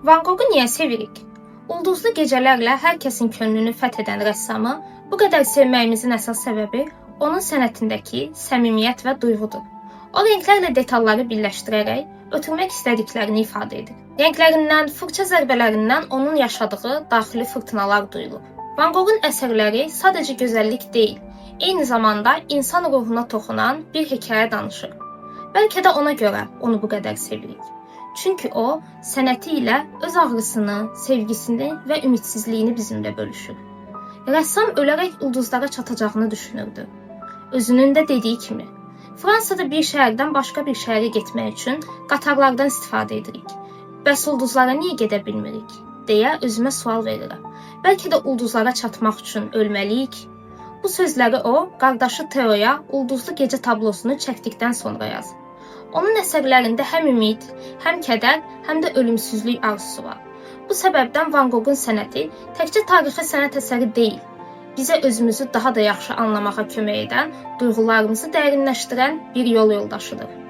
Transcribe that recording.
Van Qoqu niyə sevirik? Ulduzlu gecələrlə hər kəsin könlünü fəth edən rəssamı bu qədər sevməyimizin əsas səbəbi onun sənətindəki səmimiyyət və duyğudur. O rənglərlə detalları birləşdirərək ötürmək istədiklərini ifadə edir. Rənglərindən, fırça zərbələrindən onun yaşadığı daxili fırtınalar duyulur. Van Qoqun əsərləri sadəcə gözəllik deyil, eyni zamanda insan ruhuna toxunan bir hekayə danışır. Bəlkə də ona görə onu bu qədər sevirik. Çünki o, sənəti ilə öz ağrısını, sevgisini və ümidsizliyini bizimlə bölüşür. Rəssam ölərək ulduzlara çatacağını düşünürdü. Özünün də dediyi kimi, Fransada bir şəhərdən başqa bir şəhərə getmək üçün qatarlardan istifadə edirik. Bəs ulduzlara niyə gedə bilmirik? Deyə özümə sual verirəm. Bəlkə də ulduzlara çatmaq üçün ölməliyik. Bu sözləri o, qardaşı Teoya Ulduzlu Gecə tablosunu çəkdikdən sonra yazıb. Onun əsərlərində həm ümid, həm kədər, həm də ölümsüzlük arzusu var. Bu səbəbdən Van Qoqun sənəti təkcə tarixi sənət əsəri deyil, bizə özümüzü daha da yaxşı anlamağa kömək edən, duyğularımızı dərinləşdirən bir yol yoldaşıdır.